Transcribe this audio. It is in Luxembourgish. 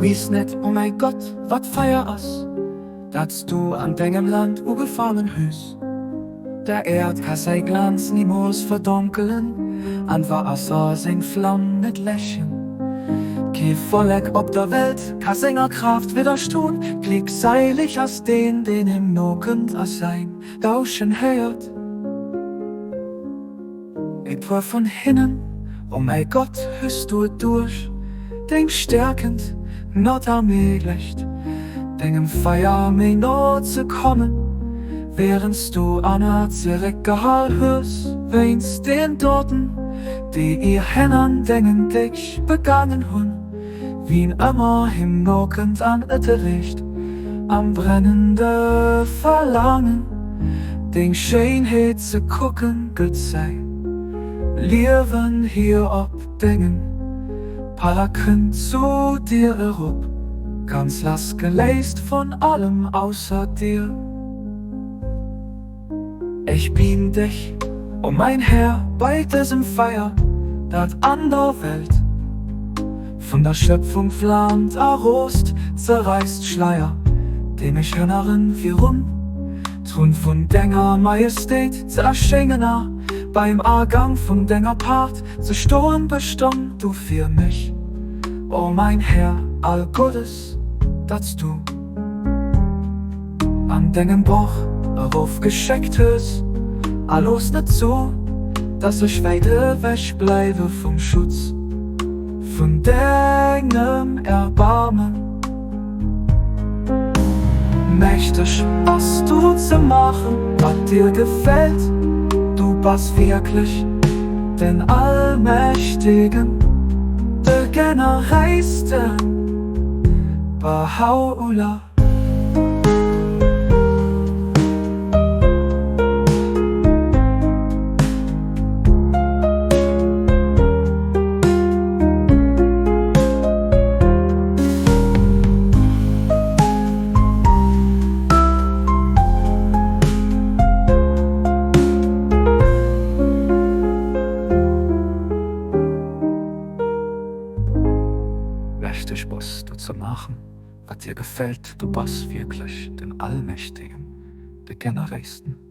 Weess net, o mäi Gott, wat Feier ass, dat s du an dengem Land ugefaangen hues. Der Äerd ka säi Glanz nimools verdonkelen, an Waasser seng Flam net läschen. Kee Vollek op der Welt ka senger Kraaft widderstoen, gléckseileg ass deen, deen him nokënnt a säin Dauschen héiert. E puer vun hinnen, o mäi Gott, hues du et duerch deng Stäerkent not erméiglecht, dengem Feier méi no ze kommen, wärend s du aner zeréckgehal hues wéinst den Doten, déi ihr Hänn an dengen Deeg begaangen hunn. Wien ëmmer him nokënnt an et ereecht am brennende Verlaangen, deng Schéinheet ze kucken, gëtt säi Liewen hier op dengem Pal a kënnt zu dir erop, ganz lassgeléist vun allem ausser dir. Ech bien dech, o mäin Här, bei dësem Feier, dat an der Welt vun der Schöpfung flaamt a roost, zerreißt d'Schleier, déi mech hënneren, virum Troun vun denger Majestéit ze erschéngen a beim Agang vun denger Paart ze stoen. Bestëmm du fir mech, o mäin Här, all Guddes, dat s du. An dengem Broch erof geschéckt hues, a looss net zou, dass ech wäit ewech bleiwe vum Schutz vun dengem Erbarmen. Mächteg bass du ze maachen, wat dir gefält, du bass wierklech den Allmächtegen, de Generéisten. Bahá'u'lláh. Mächteg bass du ze maachen, wat dir gefält, du bass wierklech den Allmächtegen, de Generéisten.